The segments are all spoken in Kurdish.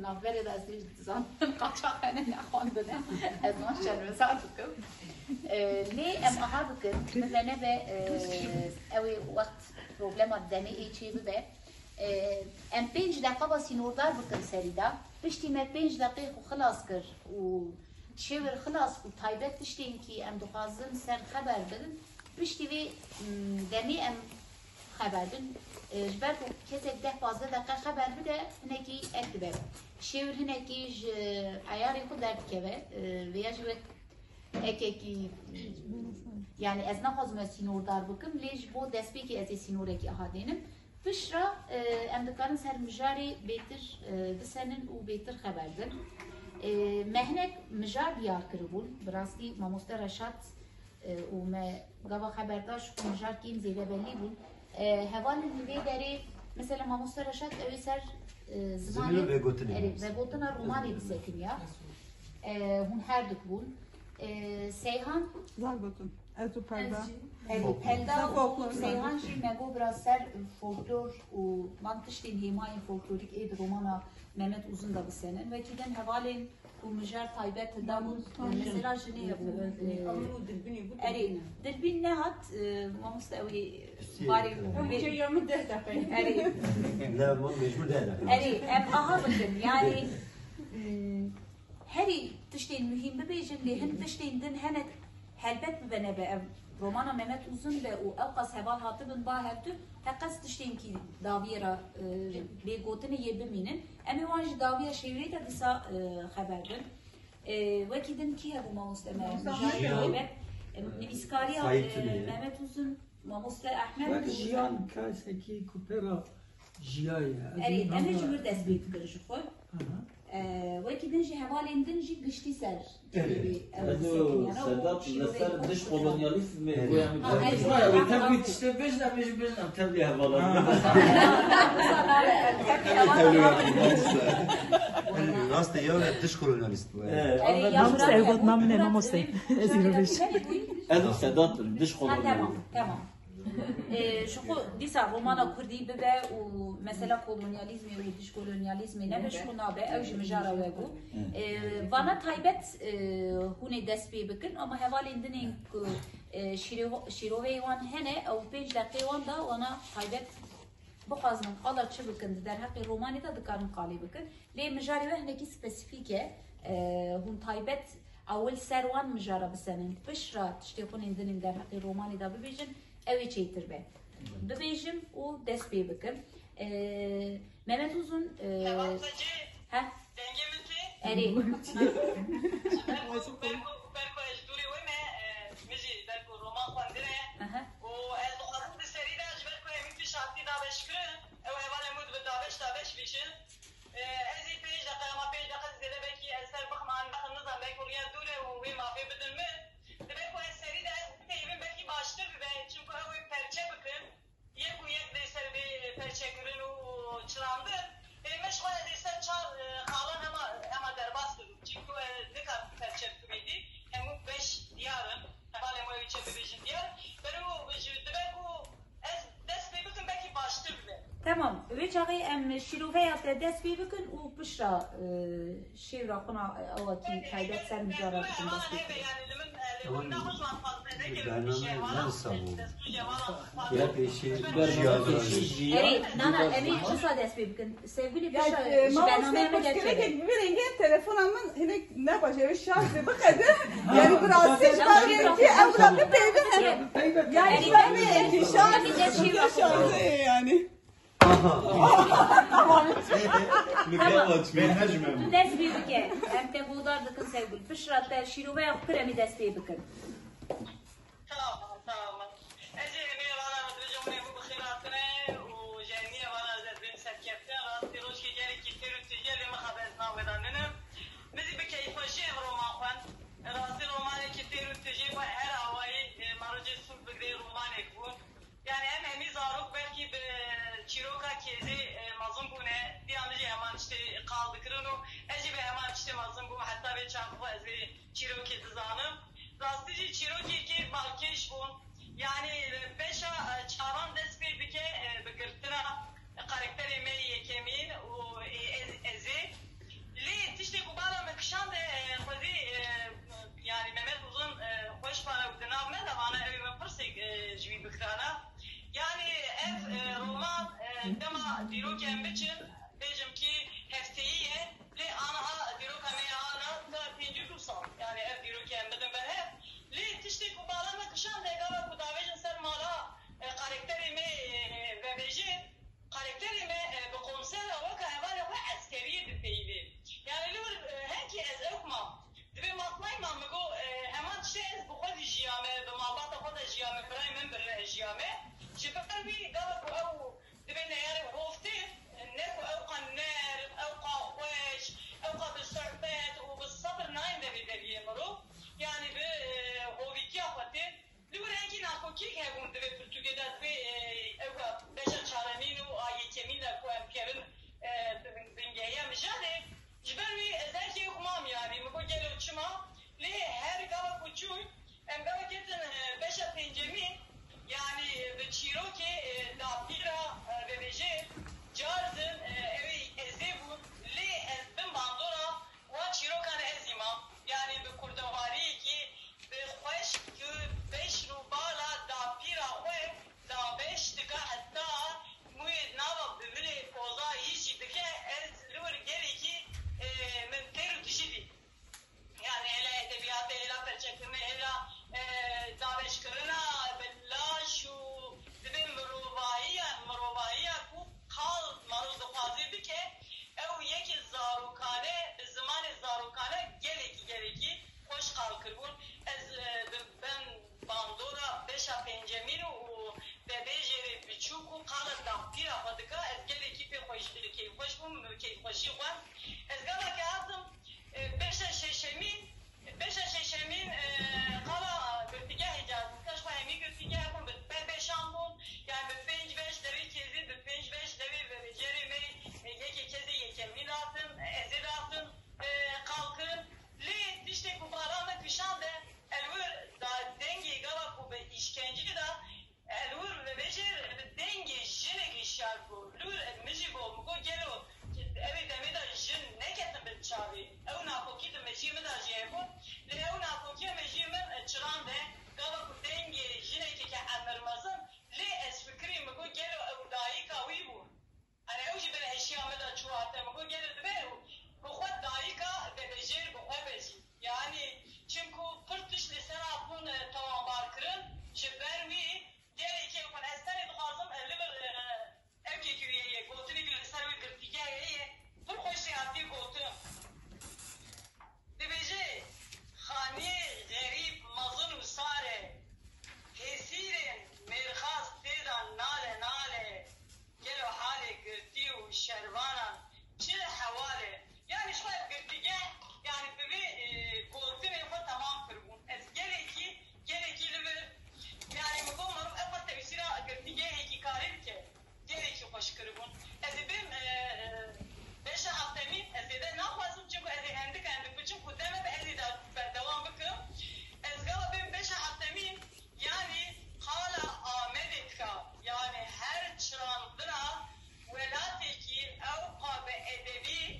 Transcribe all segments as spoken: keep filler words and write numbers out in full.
Navberê de ez dî dizanim qaçax hene nexwendine. Ez wan şermezar bikim. E, lê em aha bikin, min re nebe, e, ew ê wext problema demê ê çê bibe. E, em pênc deqa va sînordar bikin serî de. Piştî me pênc deqê xwe xilas kir û şêwir xilas û taybet tiştên kî em dixwazin ser xeber bin. Piştî vê, m, demê em xeber bin. E, ji ber ku kesek deh pazdeh deqe xeber bide, hinekî ek dibe. Şêwir hinekî ji eyarê xwe derdikeve. E, vêya jî wek ekekî, yani ez naxwazim ez sînordar bikim, lê ji bo destpêkê ez ê sînorekî aha dênim. Piştre, e, em dikarin ser mijarê bêtir, e, bisenin û bêtir xeber din. E, me hinek mijar diyar kiribûn. Bi rastî mamoste Reşat, e, û me gava xeber da ji xwe mijar kêm zêde belî bûn. E, hevalên li vê derê, mesela mamoste Reşat ew ê ser, e, zimanê, Zimîn û vegotinê. Erê, vegotina romanê disekiniya. E, hûn her dik bûn. E, Seyhan. Zar gotin. Ez û Pelda. Ez jî. Erê, Folklor. Pelda Sen folklor û Seyhan jî me got biraz ser folklor û van tiştên hêmayên folklorîk ê di romana Mehmet Uzun de bisenin. Wekî din hevalên ku mijar taybet hilda bûn, mesela jinê hebû. Ew û Dilbînê bû. Erê, Dilbîn nehat, e, mamoste ew ê barê Ew vê cêya min deh deqe. Erê. Ne, min mecbur deh deqe. Erê, em aha bikin, yani, m, herî tiştên muhîm bibêjin, lê hin tiştên din hene, helbet bibe nebe ev romana Mehmet Uzun be û ewqas heval hatibin ba hevdu, heqes tiştên kî dawiyê re, e, bê gotinê yê bimînin. Em ê wan ji dawiya şêwirê de dîsa, e, xeber bin. E, wekî din kî hebû mamoste me? Mamoste Ahmet. Jiyan. Ahmet. E, nivîskariya, Saîd e, Tunê. Mehmet Uzun, mamoste Ahmet Wek û jiyan kesekî ku pê re jiyaye. Ez Erê, ê em ê ji nava wir dest pê bikin ji xwe. Aha. E, wekî din jî hevalên din jî giştî ser Erê. şîrê, ew Ez û disekin, yani, Sedat şîrê li ser wê diş kolonyalîzmê Erê. goya min Ha, erê. Wê tevlî tiştê bêjin, em ê jî bêjin, em tevlî hevalan. Ha. Erê, rastê ya diş kolonyalîst bû. Evet, Erê, anladım. ya Mamoste, Murat, ew got, Murat, mamine, Murat, mamoste. Murat, Ez ê Murat, bêjim. Murat, Murat. Ez û Sedat in, diş Ha, kolonyalîzm. tamam, tamam. Ee, ji xwe dîsa romana kurdî bibe û mesela kolonyalîzmê û dijkolonyalîzmê nebe, ji xwe nabe, ew ji mijara we bû. Ee, vana taybet, e, hûn ê dest pê bikin, ama hevalên din ên ku, e, şîro-, şîroveyê wan hene, ew pênc deqê wan da wana taybet bixwazin qala çi bikin, di derheqê romanê de dikarin qalê bikin. Lê mijarê we hinekî spesîfîk e. E, hûn taybet ewil ser wan mijara bisenin. Piştre tiştê xwînên din ên derheqê romanê de bibêjin, ew ê çêtir be. Bibêjim û dest pê bikim. E, Mehmet Uzun, e, Heval Xecê, he? Dengê min tê? Erê. Berko, berko, berko ez dûrê we me, e, min jî berko roman xwendine. Aha. Û ez dixwazim di serî de ji ber ku hemî tişt hatî dabeşkirin, ew hevalên min dibe dabeş dabeş bêjin. E, ez ê pênc deqe, hema pênc deqe zêde belkî ez ser bixim an nexim, nizam belkî riya dûr e û wê mafê bidin min. Dibe ku ez serî de ez bipeyivim belkî baştir bibe. Çimku ew ê perçe bikin. Yek û yek dê ser bê perçekirin û çirandin. Ê me ji xwe dê ser çar, e, xalan hema, hema derbas bibin. Çimku, e, nikar perçe bikim êdî. Hemû beş diyar in. Hevalên we wê çi bibêjin diyar. Bero ji dibe ku ez dest pê bikim belkî baştir bibe. Tamam. Wê çaxê em şîroveya te dest pê bikin û piştre, e, şêwra xwe na, e, ewa kî taybet ser mijara bikin dest pê. Ewan bername ne wisa bû. Ya pêşî Erê, nana, em ê wisa dest pê bikin. Sevgilî, piştre, e, ji bernameyê me derkeve. Bi vê rengê telefona min hinek ne baş, ew şarj de biqede. Yani bi rastî ji ber rengê ew da bipeyve. Yani ji ber rengê şarj, şarj yani. Aha. Tamam. Mikrofon açmıyor. Ben hecmem. Tu dest pê bike. Em te guhdar dikin sevgilî. Piştre te şîroveya xwe kir, em ê dest pê bikin. Tamam, tamam. Ez ê hemî vana dibêjim, hûn hemû bi xêr hatine û ji hemî vana ez ê bêm serkeftin. Rastî rojkê gelekî têr û tijî ye, lê mixabe ez navê de ninim. Min zî bi keyfxweşî ev roman xwend. Rastî romanekî têr û tijî bû, her awayî, e, me rojê sûd bigirê romanek bû. Yani em hemî zarok belkî bi çîroka kêzê, e, mezin bûne, diya min jî heman tiştê qal dikirin û ez jî bi heman tiştê mezin bûm, heta vê çax xwe ez vê çîrokê dizanim. Rastî jî çîrokekê balkêş bû. Yani beşa, e, çaran dest pê dike, e, bi girtina karakterê me yekemîn û, e, ez, ez ê. Ji ber wî gava ku ew dibê neyarê hov tê, ne ku ew qa nerm, ew qa xweş, ew qa bi sohbet û bi sebir nayên devê deriyê mirov, yanî bi, e, hovîtiya xwe tê. Li wir hingî nakokiyek hebûn di vê pirtûkê de, di vê, e, ew beşa çaremîn û a yekemîn de ku em kevin, e, bingehiya mijarê. Ji ber wî ez her kê xwe mam yarî, min got gelo çima? Lê her gava ku çûn, em gava ketin, e, beşa pêncemîn, yanî bi çîrokê, e, dapîra, e, vebêjê Carzin, e, ew ê ezê bûn, lê ez bin bandora wan çîrokan ezî mam. Yanî bi kurdewariyekî bi xweşik û beşn û bala dapîra xwe dabeş dika heta mûyê nava bivilê poza yî jî dike, ez li wir gelekî, e, min têr û tijî dît. Yanî hêla edebiyatê, hêla perçekirinê, hêla, e, dabeşkirina bi laş û dibê mirovahiya, mirovahiya ku qal mero dixwazê bike, ew yekê zarokane, bi zimanê zarokane gelekî, gelekî xweş qal kiribûn. Ez, e, bi ben bandora beşa pêncemîn û vebêjêrê biçûk û qala dapîra xwe dika, ez gelekî pê xweş, keyfxweş bûm, keyfxweşî xwe. Ez gavake hatim, e, beşa şeşemîn, beşa şeşemîn, e, qala girtîgehê cazî dika, ji xwe hemî girtîgeh bûn, bi pe-, beşan bûn, yani bi pênc beş devê kezî, bi pênc beş devê vebêjêrê me, e, yekê kezê yekemîn datin, ez ê datin, e, qal kirin. Lê tiştê ku bala me kişande, el wir da dengê gava ku bi îşkencê de, el wir vebêjê bi dengê jinekê şiyar bû. Li wir min jî got, min got gelo ev ê demê de jin neketin bin çavê. Ew nakokî di mejiyê min de jî hebû. Lê ew nakokiya mejiyê min çirande, gava ku dengê jinekê ke emir mezin, lê ez fikirî, min got gelo ew dayika wî bû. Hani ew jî bi hişiya min de çû hate, min got gelo dibe ew bi xwe dayika vebêjêr bi xwe be jî. Yanî çimku pir tişt li ser hatibûn, e, tawanbar kirin, ji ber wî gelekî ew xwe ez tenê dixwazim, e, li vir, e, ew kekî wî heye, gotinê ku li ser wî girtîgehê heye, pir xweş jê hatiye gotin. Dibêje, xaniyê xerîb mezin û sar e, hêsîrên mêrxas tê de nale nale, gelo halê girtî û şervanan çi hewal e? Yani ji xwe girtîgeh, yani bi vê, e, gotinê xwe temam kiribûn. Ez gelekî, gelekî li vir, yani min got meriv ev xwe tefsîra girtîgehekî karî bike. Gelekî xweş kiribûn. Ez ê bêm, e, e, beşa heftemîn, ez zêde naxwazim, çimku ez ê hindik hindik biçim ku deme be ez ê de berdewam bikim. Ez gava bêm beşa heftemîn, yanî qala Amedê dika, yanî her çirandina welatekî ew qa bi edebî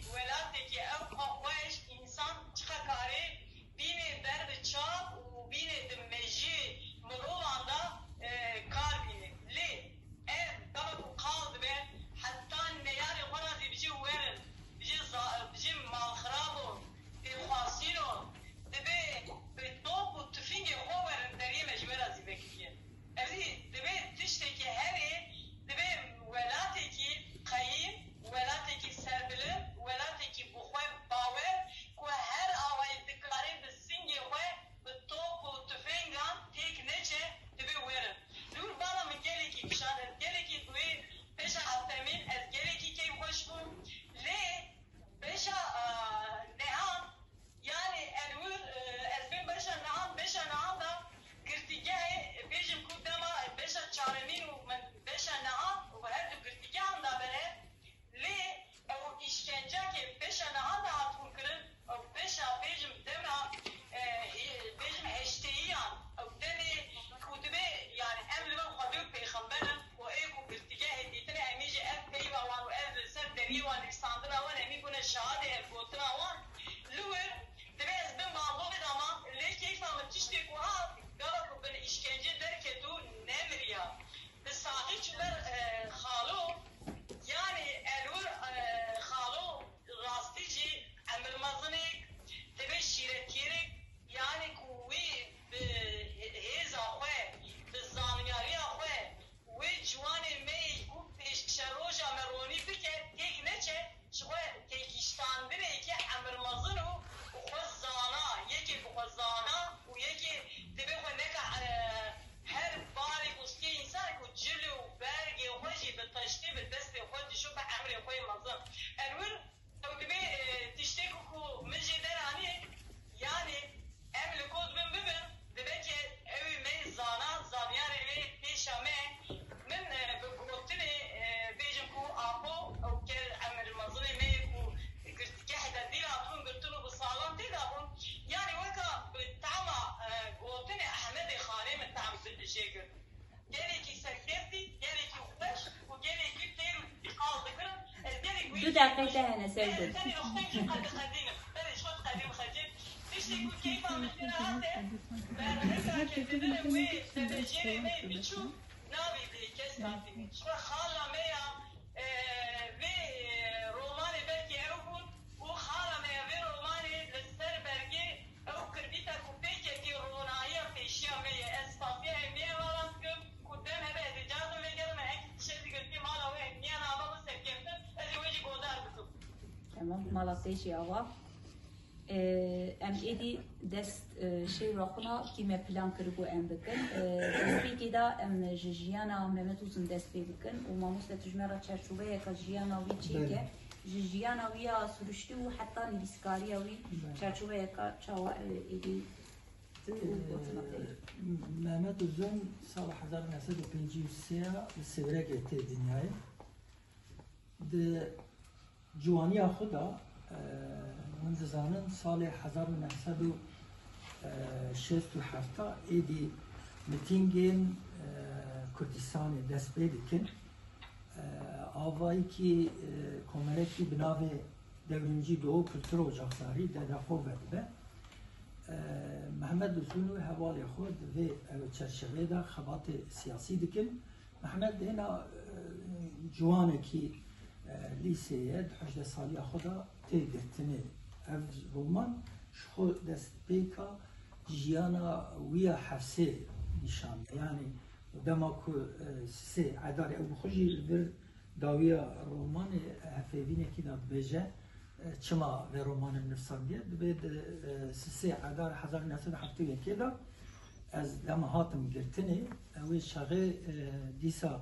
Qeyde hene, Sewgul. Tenê oxtên jî qedî qedîn im. Belê, ji xwe diqedîm xecê. Tiştê ku keyfa min pir hate, berheka girtinê wê debejêrê me yê biçûk navê bê kes hatî. Ji xwe xala me ya, e, vê, e, romanê belkî ew bûn û xala me ya vê romanê li ser bergê ew kirbîta ku pê ketî ronahiya pêşiya me ye. Ez spasiya hemî hevalan dikim ku dem hebe ez ê carna vêgerim, me hekî tiştê digirtî mala wê hemî niya nava wê serkeftin, ez ê wê jî guhdar bikim. Tamam, mala te jî ava. Ee, em êdî dest, e, şêwra xwe na kî me plan kiribû em bikin. Ee, destpêkê de em ji jiyana Mehmet Uzun dest pê bikin û mamoste tu ji me re çerçoveyeka jiyana wî çêke. Belê. Ji jiyana wî ya siruştî û heta nivîskariya wî Belê. Çerçoveyeka çawa, e, êdî tu gotina te. Ee, Mehmet Uzun sala hezar neh sed û pêncî û sê ya li Sêwregê tê dinyayê. Di ciwaniya xwe de, e, hûn dizanin salê hezar û neh sed û şêst û heft êdî mitîngên, e, Kurdistanê dest pê dikin. E, avayîkî, e, komelekî bi navê Devrimci Doğu Kültür Ocakları, D D K O vedibe. E, Mehmet Uzun û hevalê xwe di vê ev çerçeveyê de xebatê siyasî dikin. Mehmet hêna, e, ciwanekî, e, lîseyê di hejdeh saliya xwe de tê girtinê. Ev roman ji xwe destpêka jiyana wî ya hefsê nîşan da. Yanî dema ku, e, sisê edarê ew bi xwe jî li vir dawiya romanê hefêvînekî de dibêje, e, çima vê romanê min nivîsandiye, dibê di, e, sisê edar hezar neh sed û heftê û yekê de ez dema hatim girtinê, ew ê çaxê, e, dîsa,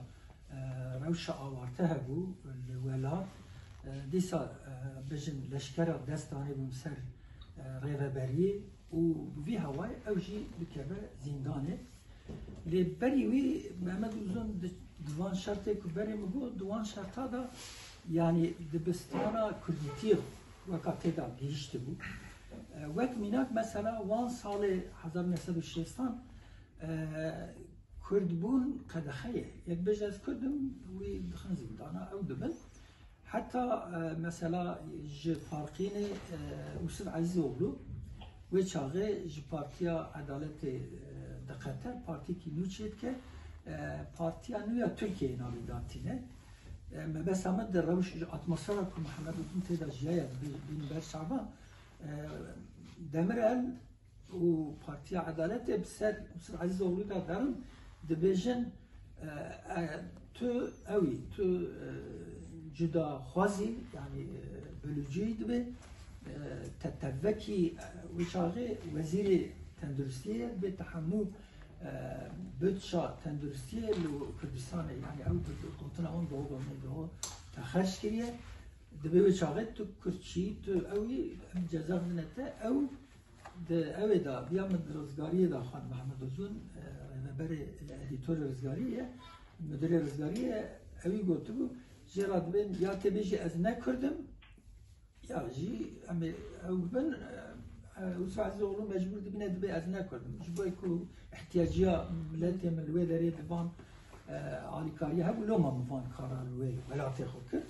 e, rewşa awarte hebû li welat. E, dîsa, e, bijin leşkera dest danîbûn ser, e, rêveberiyê û bi vî hawayê ew jî dikeve zîndanê. Lê berî wî Mehmet Uzun di, di van şertê ku berê min got, di wan şerta de, yanî dibistana kurdîtiyê weka tê de gihîştibû. E, wek mînak mesela wan salê hezar neh sed û şêstan, e, kurdbûn qedexe ye. Yek bêje ez kurd im, wî dixin zîndana, ew dibin. Heta, e, mesela ji Farqînê, e, Ûsif Ezîzoglu wê çaxê ji Partiya Edaletê, e, diqete, partîkî nû çêdike, e, Partiya Nû ya Tirkiyeyê navê datîne. E, mebesta min di rewş ji atmosfera ku Mihemed Uzun tê de jiyaye, bi-, bîn ber çavan, e, Demirel û Partiya Edaletê bi ser Ûsif Ezîzoglu de derin, dibêjin, e, e, tu ewî, tu, e, cudaxwazî, yanî, e, bölücü dibê, e, te tevekî, e, wî çaxê wezîrê tenduristiyê ye, dibê te hemû, e, budça tenduristiyê li Kurdistanê, yanî ew gotina wan dogo me dogo te xerc kiriye. Dibê wê çaxê tu kurd çî, tu ewî, em ceza dine te, ew Di ewê de, viya min di rizgariyê de xwend Mehmed Uzun, e, rêveberê, e, edîtorê rizgariyê ye, mudirê rizgariyê ye, ewî gotibû, jê re dibên ya tê bêjî ez ne kurd im, ya jî em ê ew bin, e, e, Ûsif Ezîzoglu mecbûr dibîne dibê ez ne kurd im. Ji bo ku ihtiyaciya miletê min li wê derê di van, e, alîkariyê hebû, loma min van kara li wê welatê xwe kir.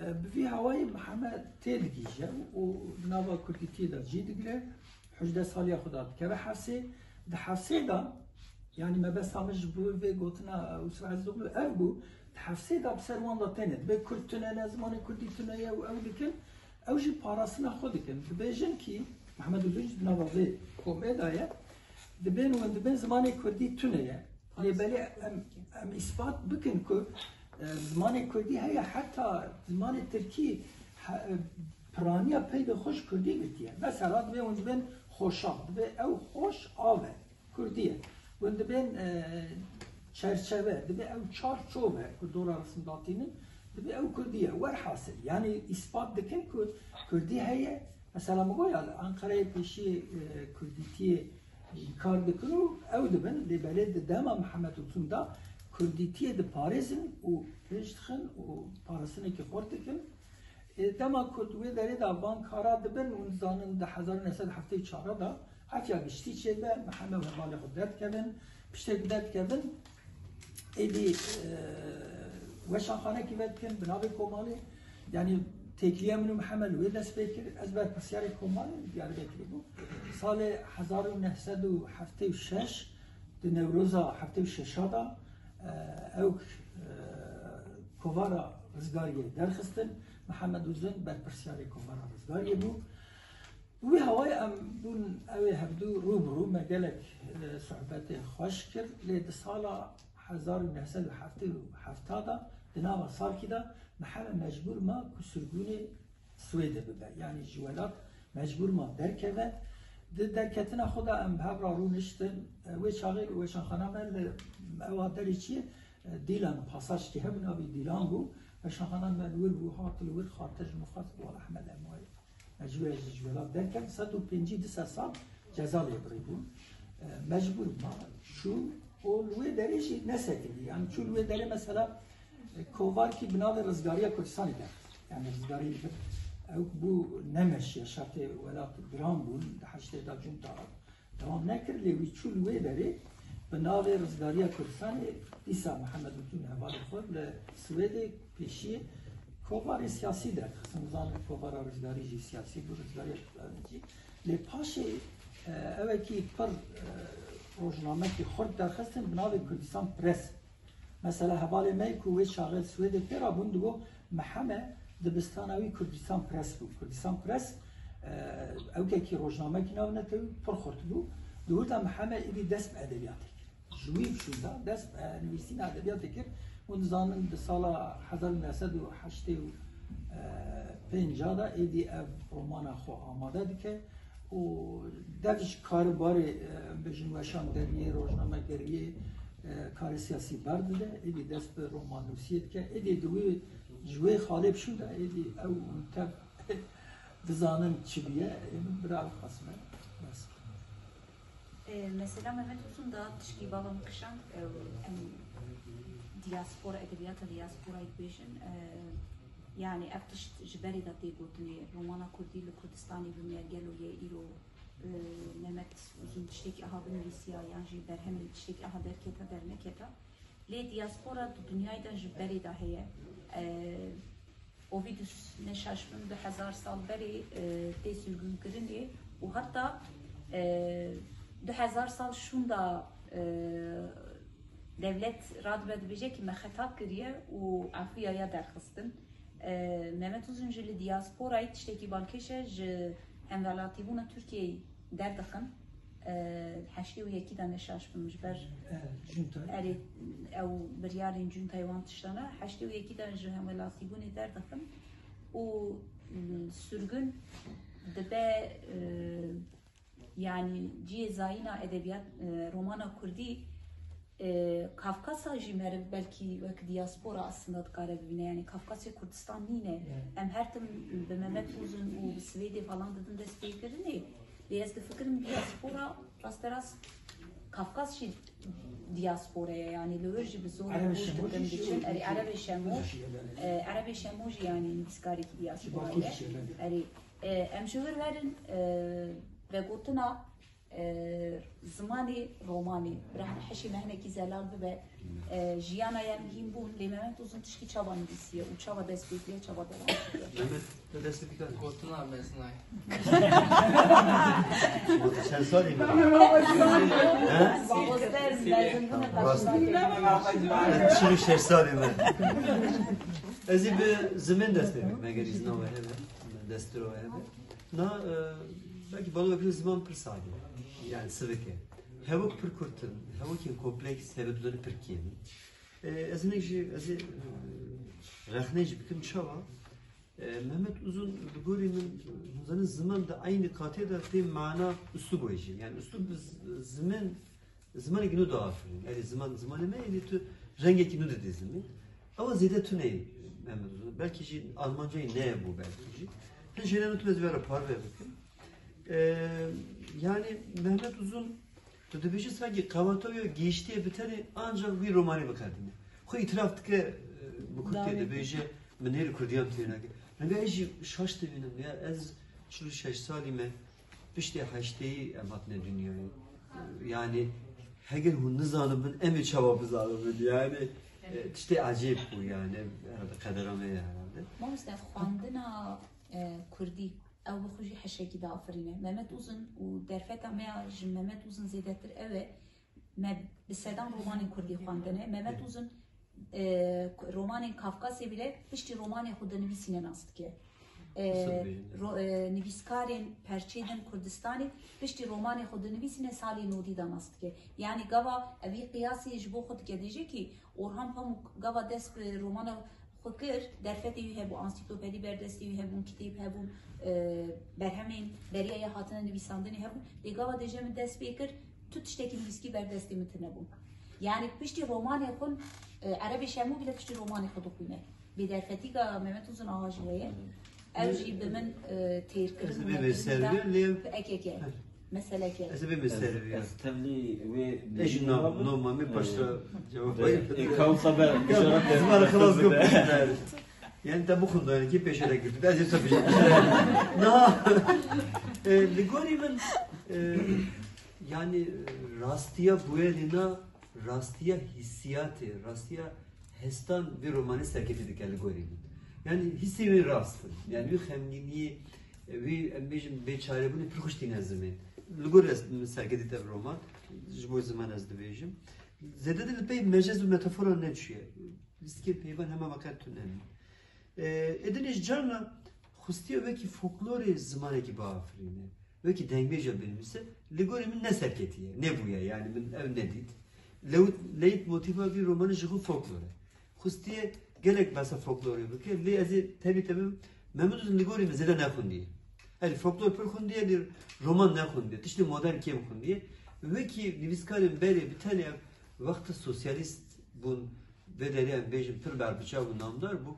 E, bi vî hawayî Mihemed tê digihîje û di nava kurdîtiyê de cî digire. Hejdeh saliya xwe de dikeve hefsê. Di hefsê de, yanî mebesta min ji bo vê gotina Ûsif Ezîzoglu ev bû, di hefsê de bi ser wan de têne. Dibê kurd tune ne, zimanê kurdî tune ye û ew dikin. Ew jî parastina xwe dikin. Dibêjin kî, Mihemed Uzun jî di nava vê komê de ye. Dibên hûn dibên zimanê kurdî tune ye. Lê belê em, em îspat bikin ku, e, zimanê kurdî heye, heta zimanê tirkî he, e, piraniya peyvê xwe ji kurdî girtiye. Mesela dibê hûn dibên xoşa, dibê ew xoş av e, kurdî ye. Hûn dibên, e, çerçeve, dibê ew çar çov e ku dora resim datînin, dibê ew kurdî ye. Werhasil, yanî îspat dikin ku kurdî heye. Mesela min got ya li Anqereyê pêşiyê, e, kurdîtiyê înkar dikin û ew dibin, lê belê di dema Mihemed Uzun de kurdîtiyê diparêzin û pêş dixin û parastinekî xurt dikin. Ê, dema ku di wê derê de van kara dibin, hûn dizanin di hezar û neh sed û heftê û çar de efiya giştî çêdibe, Mihemed û hevalê xwe derdikevin, piştê ku derdikevin, êdî, e, weşanxanekî vedikin, bi navê Komalê, Yanî têkiliya min û Mihemed li wê dest pê kir, ez berpirsyarê komarê li Diyarbekirê bûm. Salê hezar û neh sed û heftê û şeş, di Newroza heftê û şeşa de, e, ew, e, kovara Rizgariyê derxistin. Mihemed Uzun berpirsyarê kovara Rizgariyê bû. Wî hawayê em bûn, ew ê hevdu rû bi rû, me gelek, e, sohbetê xweş kir, lê di sala hezar û neh sed û heftê û heft de, di nava sarkî de, Mihemed mecbûr ma ku sirgûnê Swêdê bibe. Yanî ji welat mecbûr ma derkeve. Di derketina xwe de em bi hev re rûniştin. E, wê çaxê weşanxana me li ewa derê çi ye? E, Dîlan, pasajkî hebû, navê Dîlan bû. Weşanxana me li wir bû, hat li wir xatir ji min xwest, wala Ehmed, em wayê. Ji wê, ji welat derkevin, sed û pêncî du sed sal ceza lê birî bûn. E, mecbûr ma çû û li wê derê jî nesekindî. Yani çû li wê derê mesela, e, kovarkî bi navê Rizgariya Kurdistanê derxist. Yani Rizgarî li vir ew bû nemeşiya şertê welat giran bûn, di heştê de cunta dewam nekir, lê wî çû li wê derê bi navê Rizgariya Kurdistanê dîsa Mihemed Utun hevalê xwe li Swêdê pêşiyê kovarê siyasî derxistin. Zanin kovara Rizgarî jî siyasî bû, Rizgariya Kurdistanê jî. Lê paşê, e, ewekî pir, e, rojnamekî xurt derxistin bi navê Kurdistan Press. Mesela hevalê me ku wê çaxê Swêdê pê rabûn digo, Meheme dibistana wî Kurdistan Press bû. Kurdistan Press, e, ewkekî rojnamekî navnetewî pir xurt bû. Di wir de Meheme êdî dest bi edebiyatê kir. Ji wî şûnda dest bi, e, nivîsîna edebiyatê kir. Hûn dizanin di sala hezar û neh sed û heştê û pênc de êdî ev romana xwe amade dike. û dev ji karibarê, e, bêjin weşangeriyê, rojnamegeriyê, e, karê siyasî berdide, êdî dest bi romannûsiyê dike, êdî di wî, ji wê xalê bişû de, êdî ew tev dizanin çi bûye, ê min bira ew qasime. Bes. E, mesela Mehmet Uzun da tişkî bava min kişand, e, em diaspora, edebiyata diasporayê dibêjin, e, yani ev tişt ji berê de tê gotinê, romana kurdî li Kurdistanê bimiye, gelo yê îro e, Mehmet Uzun tiştekî aha binivîsiya yan jî berhemê tiştekî aha derketa derneketa. Lê diaspora di dinyayê de ji berê de heye. E, Ovidus ne şaş bim du hezar sal berê, e, tê sirgûnkirinê û heta, e, du hezar sal şûnda, e, dewlet radibe dibêje ki me xeta kiriye û efûya ya derxistin. E, Mehmet Uzun jî li diasporayê tiştekî balkêş e, ji hemwelatîbûna Tirkiyeyê derdixin. E, heştê û yekî de ne şaş bim ji ber, e, cuntayê, erê, ew biryarên cuntayê wan tiştana. Heştê û yekî de ji hemwelatîbûnê derdixin û, m, sirgûn dibe, e, Yanî cihê zayîna edebiyat, e, romana kurdî, e, Kafkasa jî meriv belkî wek diaspora aslında dikare bibîne. Yanî Kafkasê Kurdistan nîne. Evet. Em her tim bi Mehmet Uzun û bi Swêdê falan didin destpêkirinê. Lê ez difikirim diaspora rasterast Kafkas jî diaspora ye. Yanî li wir jî bi zorê Erebê Kurd Şemo dikin jî diçin. Erê, Erebê Şemo, Kurd jî ye, e, Erebê Şemo jî yanî nivîskarekî diaspora ye. Erê, E, em ji wir werin, e, vegotina, e, zimanê romanê. Birahne heşê me hinekî zelal bibe. E, jiyana ye mihîm bûn, lê Mehmet Uzun tişkî çawa nivîsiye û çawa dest pê kiriye, çawa dewam kiriye? Mehmet, te dest pê kiriye? Gotina mezinayê. Çend salî me? He? Baboster mezin bûne. Rast. Çil û şeş salî me. Ez ê bi zimên dest pê bikim, eger îzna we hebe, destûra we hebe. Na, e, belkî bana wekî ziman pir sade. Yani sivik e. Hevok pir kurt in, hevokên kompleks, hevok dudoni pir kêm. E, ez hinek jî, ez ê, e, rexnê jî bikim çawa. E, Mehmet Uzun, bi gorî min, e, zanin ziman di eynî katê de tê mana uslubê jî. Yani uslub bi z-, zimin Zimanekî nû diafirîn. Erê ziman, zimanê me, êdî tu rengekî nû didî zimê. Ewa zêde tune ye, Mehmet Uzun. Belkî jî Almancayê neyebû belkî jî. Hin jêde nû tune ez vê re parve bikim. Ee, yani Mehmet Uzun, tu dibêjî sanki qewata wî gihiştiye bi tenê ancak wî romanê biqedîne. Xwe îtiraf dike, e, bi kurdkê dibêje, min nêrî kurdiyan tênake. Renge ez jî şaş dibînim. Ya ez çil û şeş salî me. Piştê heşteyî em hatine dinyayê. Yani heger hûn nizanibin, em ê çawa bizanibin? Yani, e, tiştê ecêb bû yani. Herhalde qedera me ye herhalde. Mamoste, xwendina, e, kurdî, ew bi xwe jî heşekî diafirîne. Mehmet Uzun û derfeta me ya ji Mehmet Uzun zêdetir ew e, me bi sedan romanên kurdî xwendine. Mehmet Uzun, e, romanên Kafkasê bile piştî romanê xwe dinivîsîne nas dike. E, ro-, e, nivîskarên perçê din Kurdistanê piştî romanê xwe dinivîsîne salê nodî de nas dike. Yanî gava evî qiyasê ji bo xwe dike, dêje kî Orhan Pamuk gava dest bi romana xwe kir, derfetê wî hebû, ansiklopedî berdestê wî hebûn, kitêb hebûn, e, berhemên beriya ya hatine nivîsandinê hebûn. Lê gava dêje min dest pê kir, tu tiştekî nivîskî berdestê min tine bû. Yanî piştî romanê xwe, e, Erebê Şemû bile piştî romanê xwe dixwîne. Bêderfetîka Mehmet Uzun aha jî heye. Ew jî bi min, e, têrkirin û nekirin da lê bi ekeke. Meseleke. Ez ê bême ser vê. Ez tevlî wê Ez jî nabim, nabim, nabim, mê paşta cevap E, hayır. E, kawsa be, bişara Ez bana xelas gop. Yani te bu konuda yani ki peşe de girdi. Ez ê tabii. Na. E, li gorî min, e, yani, e, rastiya bûyerîna, rastiya hissiyatê, rastiya hestan vê romanê serketî dike li gorî min. Yani hissê wê rast in. Yani wî xemgîniyê, wî, em bêjin, bêçarebûnê pir xweş tîne zimên. Li gor ez min serketî te roman, ji bo ziman ez dibêjim. Zêde de li pey mecaz û metafora neçûye. Lîstikê peyvan hema veqet tune ne. E, êdinê ji carna xustiye wekî folklorê zimanekî biafirîne. Wekî dengbêja binivîse, li gorî min ne serketiye, nebûye, yani min ev nedît. Lewit, leytmotiva vî romanê ji xwe folklor e. Xustiye gelek behsa folklorê bike, lê ez ê tevî tevî Mehmet Uzun li gorî min zêde nexwindiye. Erê folklor pir xwindiye, lê roman nexwindiye. Tiştê modern kêm xwindiye. Wekî nivîskarên berê bi tenê ev wexta sosyalîst bûn, vê derê em bêjin pir berbiçav û namdar bû.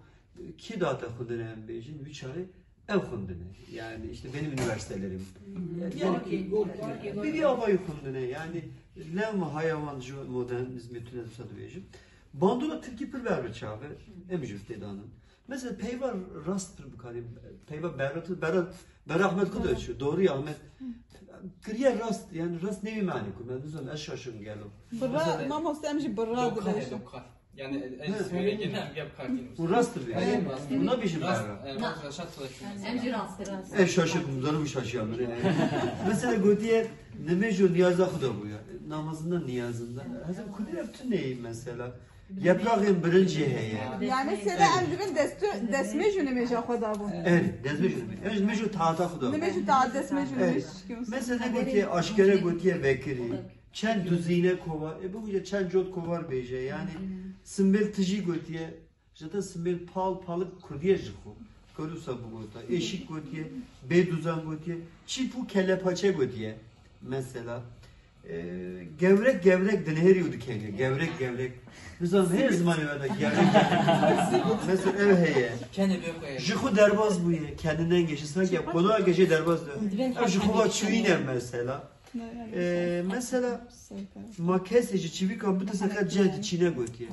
Kî date xwendine em bêjin, wî çaxê ew xwendine. Yani işte benim üniversitelerim. Yani bir, bir abayı xwendine. Yani lewma haya wan ji modernizmê tune dibêjim. Bandora Tirkî pir berbiçav e. Em jî tê danin. Mesela peyva rast pir bikarî. Peyva Berat, Berat, Berat Ahmet Kudaç, Doğru Ahmet. Kiriye rast, yani rast ne bir mani ku. Ben dizem ez şaşırım gelo. Birra, mamoste em jî birra dibêjin. Lokal. Yani, e, e, Hı. Sivîlekê ne, em ya kartîn. Bu rast bir. Aynen. Buna bir şey var. Rast, e, rast, rast, rast. Em jî rast, rast. E, şaşırdım, canım şaşıyor. Mesela gotiye, nimêj û niyaza Xuda bûye. Namazında, niyazında. Hezim Xuda ev tu neyî mesela? Yaprağın birinci heye. Yani sede em dibin destmêj û nimêja Xuda bû. Evet, destmêj û nimêj. Evet, nimêj û taata Xuda bû. Nimêj û taat, destmêj û nimêj. Mesela gotiye, aşkere gotiye vekirî. Çend duzîne kovar, e, bibêje çend cot kovar bêje, yani simbêl tijî gotiye, zaten simbêl pal, palik kurdiye ji xwe. Kar wisa bigota, eşik gotiye, bêduzan gotiye, çîp û kellepaçe gotiye, mesela. E, gevrek, gevrek dinihêrî û dikeve, gevrek, gevrek. Nizam heye zimanê we de, gevrek, gevrek. Mesela ev heye. Ji xwe derbas bûye, kendine geçti, sanki konağa geçe derbas dibe. Ev ji xwe va çûyîne mesela. E, mesela, ma kesê ji çivîka bidise qet ceh diçîne gotiye.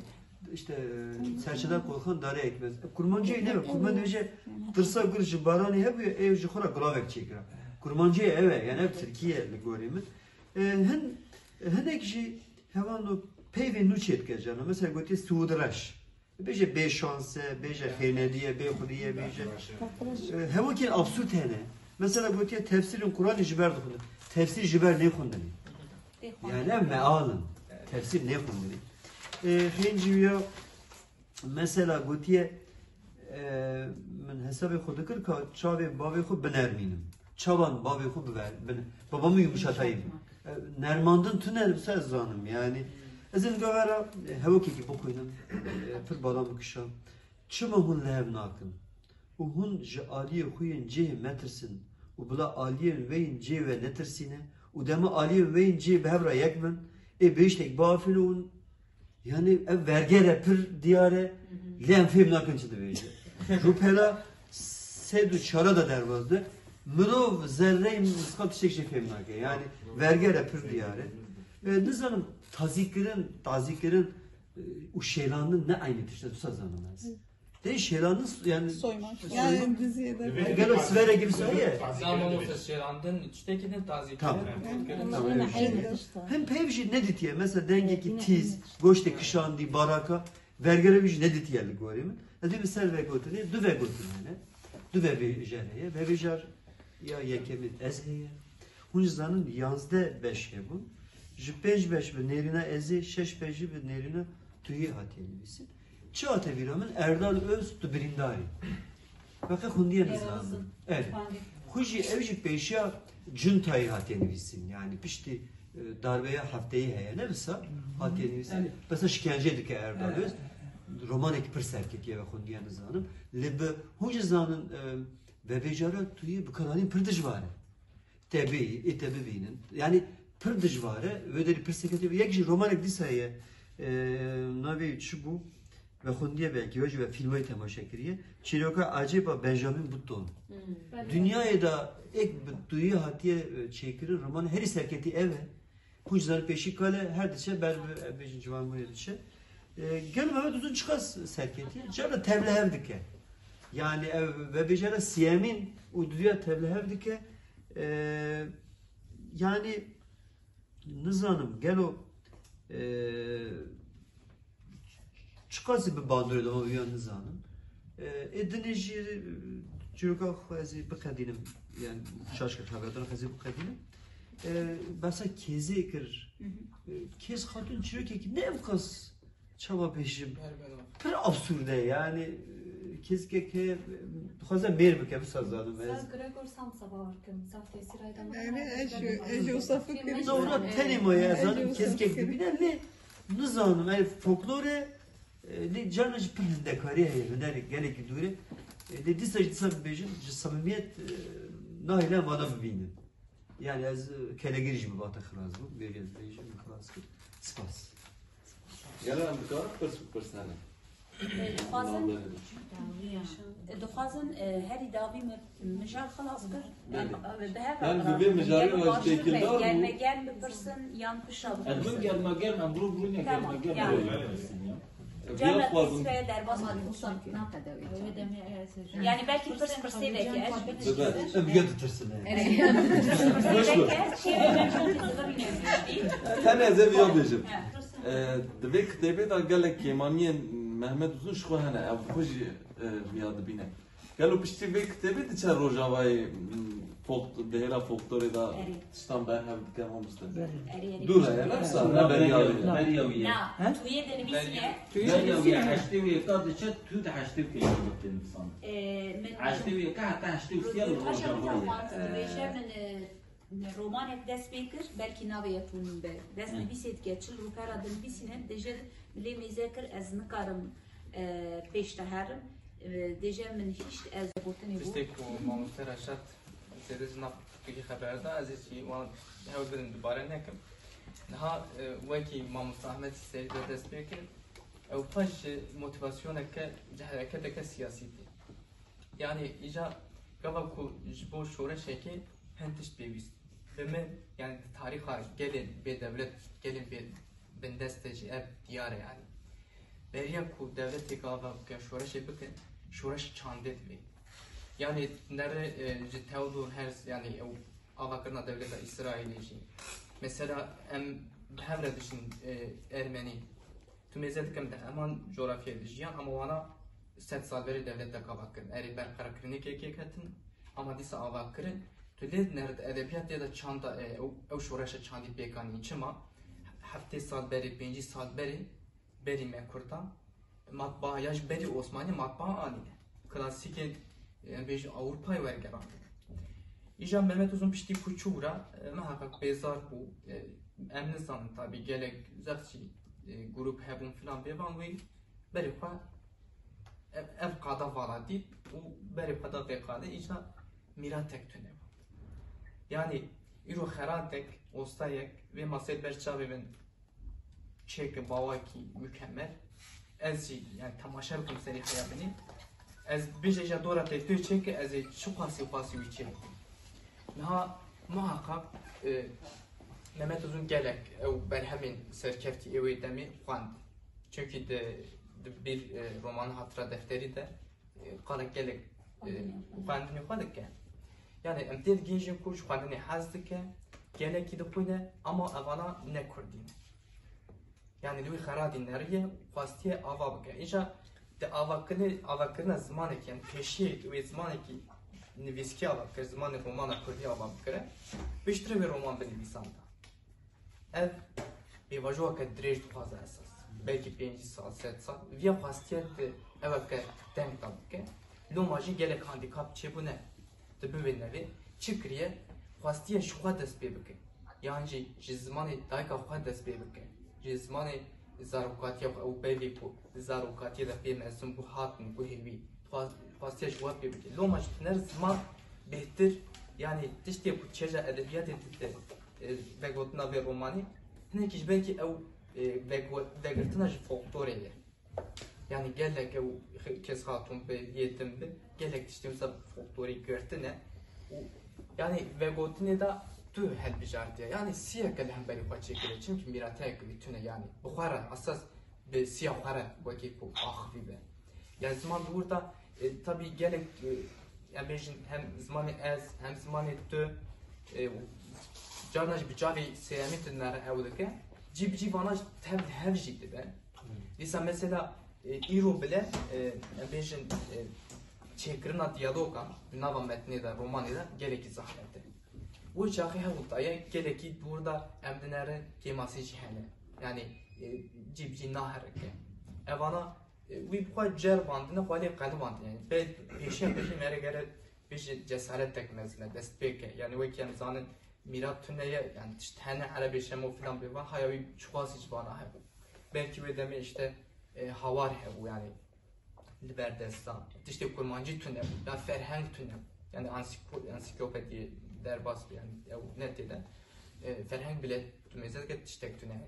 İşte, e, serçeden korkan dare ekmez. E, kurmancê ne be? Kurmancê tirsa gul ji baranê hebûye, ew ji xwe re gulavek çêkira. Kurmancê ev e, yani ev Tirkiye li gorî min. E, hin, hinek jî hevan o peyvê nû çêdike cana. Mesela gotiye Suud Reş. Bêje bê şans e, bêje xênedî ye, bê xwedî ye, bêje. E, hewokên absûrt hene. Mesela gotiye tefsîrên Quranê ji ber dixwendin. Tefsîr ji ber nêxwendinê. Yani ev meal in. Tefsîr nêxwendinê. E, hên jî ya mesela gotiye, e, min hesabê xwe dikir ka çavê bavê xwe binermînim. Çavan bavê xwe biver, bin-, babamı yumuşatayım. E, nermandin tune, wisa ez zanim, yani. Ez ê gavera, e, hewokekî bixwînim, e, pir bala min kişa. Çima hûn li hev nakin? Û hûn ji aliyê xwe yên cihê metirsin û bila aliyên we yên cihê we netirsîne û dema aliyên we yên cihê bi hev re yek bin, ê bihiştek biafîne hûn, yani ev vergere pir diyar e, lê em fêm nakin çi dibêje. Rûpela sed û çar de derbas de, mirov zerreyê misqal tiştek jê fêm nake. Yani vergere pir diyar e. E, nizanim tazîkirin, tazîkirin, e, û şêlandin ne eynî tişt e, wisa zanim ez. Tê şêlandin s-, yani soymak. Yani diziyê de. Gelo sivere gibi soye. Zaman olsa şêlandin, tiştekî din tazî. Tamam. Tamam, öyle bir şey. Hem peyv jî nedîtiye, mesela dengekî tîz, goştê kişandî, baraka, vergere wî jî nedîtiye li gorî min. Ez dê bi ser vegotinê, du vegotin hene. Du vevêjer heye. Vevêjar ya yekemîn ez heye. Hûn jî zanin yanzdeh beş hebûn. Ji pênc beş bi nêrîna ezê, şeş beş jî bi nêrîna tuyê hatiye nivîsîn. Çi hate vîra min? Erdal Öz, tu birîndar î. Weke xwendiyê nizanim. Evet. Xwe jî ew jî pêşiya cuntayê hatiye nivîsîn. Yani piştî, e, darbeya hefteyî heye, ne wisa hatiye nivîsîn. Evet. Mesela şikence dike Erdal Öz. Romanekî pir serketî ye ve xwendiyê nizanim. Lê bi hûn jî zanin, e, vevêjara tuyê bi kalanîn pir dijwar e. Te bêyî, ê te bibînin. Yani pir dijwar e. Wê derî pirsekê tê. Yek jî romanek dîsa ye. E, navê çi bû? Ve xwendiyê belkî, wê jî ve fîlmê temaşe kiriye. Çîroka Ecêb a Benjamin Button. Hmm. Dinyayê de êk bi tuyê hatiye, e, çêkirin, roman herî serketî ev e. Hûn jî zanin pêşî kale her diçe ber bi, e, bêjin ciwanbûnê diçe. E, gelo Mehmet Uzun çiqas serketî ye? Cara tevlihev dike. Yani ev vevêjara siyemîn û duduya tevlihev dike. E, yani nizanim, gelo, e, çiqasî bi bandorê de ma viya nizanim. E, ê dinê jî, e, çîroka xwe ez ê biqedînim, yani şaş kir, xebatana xwe ez ê biqedînim. E, behsa Kêzê kir. Hı hı. E, Kêz Xatûn çîrokekî ne ev qas çawa bêjim, pir absurde yani, e, Kêzkek heye, e, dixwaze mêr bike, wisa zanim ez. Sir Gregor Samsa bawer kim, zaf tesîr ayda. Yani, ez jî, ez jî wisa fikir Doğru, tenê ma ye, ez zanim Kêzkek dibîne, lê nizanim, yani folklor e, e, lê carna jî pir hindekarî heye, hunerê gelekî dûr e. E, lê dîsa jî dîsa bibêjim, ji samimiyet, e, nahêle vana bibînin. Yani ez, e, kelegirî jî bi vate xilas bûm, bêjî ez bêjim, xilas kir. Spas. Gelo em dikarin pirs bipirsin? E, dixwazin, e, dixwazin, e, herî dawî me mijar xilas kir. Belê. Em, e, bi hev Yani bi vê mijarê re têkildar bû. Germe germ bipirsin yan pişa bipirsin. Ez min germa germ, em bû bûne Tamam, germa germ yani. Bûne. Cem Rexmî siraya derbas bû. Yani belkî pirs pirsê veke ez. Dibe, em ya ditirsin. Pirsê veke, çê veke, çê veke. Tenê ez ê viya bêjim. E, di vê kitêbê de gelek kêmaniyên Mehmet Uzun ji xwe hene. Ev xwe jî, e, viya dibîne. Gelo piştî vê kitêbê diçe Rojavayê, m, folk-, di hêla folklorê de Erê. tiştan berhev dike mamoste? Erê, erê. Dûr heye, ne wisa, ne beriya wê ye. Beriya wê ye. Na, He? Tu yê dinivîsîne. Tu yê Beriya wê ye, dinivîsîne. Heştê û yeka diçe, tu di heştê û pêncî de tê nivîsandin. E, min Heştê û yeka heta heştê û sê Rojava ye. Rojava dibêje min, e, Romanek dest pê kir, belkî navê yek û nîv be. Dest Hı. nivîsê dike, çil rûpera dinivîsîne, dibêje lê mêze kir, ez nikarim, e, pêş te herim. E, dêje min hişt, ez gotinê bû. Tiştê ku mamoste Reşat zêde ji nav fikirî xeber da, ez ê jî wan hewl bidim dubare nekim. Niha, e, wekî mamoste Ahmet Serî de dest pê kir, ew paş ji motivasyoneke, ji hereketeke siyasî tê. Yani îca gava ku ji bo şoreşekê hin tişt pêwîst. Bi min, yani di tarîxa gelên bêdewlet, gelên bê bindest de jî ev diyar e yani. Beriya ku dewletê gava ke şoreşê bikin, şoreş çandê divê. Yani nere, e, ji Theodor Herz, yani ew avakirina dewleta Îsraîlê jî. Mesela em bi hev re dişin, e, Ermenî. Tu mêze dikim de heman coğrafyayê dijiyan, ama wana sed sal berê dewlet de gava kirin. Erê berqerarkirinê kekê ketin, ama dîsa ava kirin. Tu lê nerd edebiyatê de çanda, e, ew, ew şoreşa çandî pêkanî. Çima? Heftê sal berê, pêncî sal berê, berî me Kurdan, matbaa ya ji berî Osmanî matbaa anîne. Klasîkên, em bêjin Ewropayê wergerandine. Îja Mehmet Uzun piştî ku çû wira, e, muheqeq bêzar bû. E, em nizanin tabî gelek zextî, e, grûp hebûn filan bêvan wê berê xwe ev, ev qada vala dît û berê xwe da vê qadê îja mîratek tune bû. Yani îro xeratek, ostayek vê masê ber çavê min çêke bawakî mukemmel. Ez jî yani temaşe bikim serî heya binî. Ez bêje ja dora te tu çêke ez ê çi xwasî xwasî wî çê bikim. Niha muhakkak, e, Mehmet Uzun gelek ew berhemên serkeftî ê wê demê xwend. Çunkî di, di bir, e, roman hatira defterî de, e, qala gelek, e, xwendinê xwe dike. Yani em tê digihîjin ku ji xwendinê hez dike, gelekî dixwîne, ama evana ne kurdî ne. Yani li wî xeradî neriye, xwestiye ava bike. Îja Di avakirinê, avakirina zimanekî, yanî pêşiyê wê zimanekî nivîskî ava bikir, zimanê romana kurdî ava bikire, piştre wê roman binivîsanda. Ev pêvajoyeke dirêj dixwaze esas. Belkî pêncî sal, sed sal. Viya xwestiye di eweke teng da bike. Loma jî gelek handîkap çêbûne. Di bivê nevê çi kiriye? Xwestiye ji xwe dest pê bike. Yan jî ji zimanê dayika xwe dest pê bike. Ji zimanê zarokatiya xwe û bevê ku di zarokatiyê de pê mezin bû, hatin guhê wî. Xwest-, xwestiye ji we pê bike. Loma ji huner ziman bêhtir, yanî tiştê ku çêja edebiyatê dide, e, vegotina vê romanê, hinekî ji belkî ew, e, vego-, vegirtina ji folklorê ye. Yanî gelek ew xi-, kes hatûn bi, yê din bi, gelek tiştê wisa folklorî girtine û yanî vegotinê de tu hilbijartiye. Yanî siyeke li hemberî xwe çêkiriye. Çimkî mîrateyeke wî tune, yanî bi xwe re esas bi siya xwe re wekî ku axivî be. Ya ziman di wir de, e, tabî gelek, e, em bêjin hem zimanê ez, hem zimanê tu, e, û carna jî bi çavê sêyemî tu dinere ew dike. Cî bi cî vana jî tev li hev jî dibe. Dîsa mesela, e, îro bile, e, em bêjin, e, çêkirina diyaloga di nava metnê de, romanê de gelekî zehmet e. Wê çaxê hewl daye, gelekî dûr de em dinerin kêmasî jî hene. Yanî, e, cî bi cî naherike. Evana, e, wî bi xwe ceribandine, xwe lê qedibandine. Yanî, bê pêşiya pêşî mere gere bêje cesaretek mezin e, dest pê ke. Yanî, wekî em zanin mîrat tune ye, yanî tişt hene, erebê şemo filan bê van, haya wî çiqasî ji vana hebû. Belkî wê demê işte, e, hawar hebû, yanî li ber destan. Tiştê kurmancî tune bû, ya ferheng tune bû. Yanî ansîklo-, ansîklopediyê derbas bû, yanî ew ne tê de. E, ferheng bile tu mêze dike tiştek tune.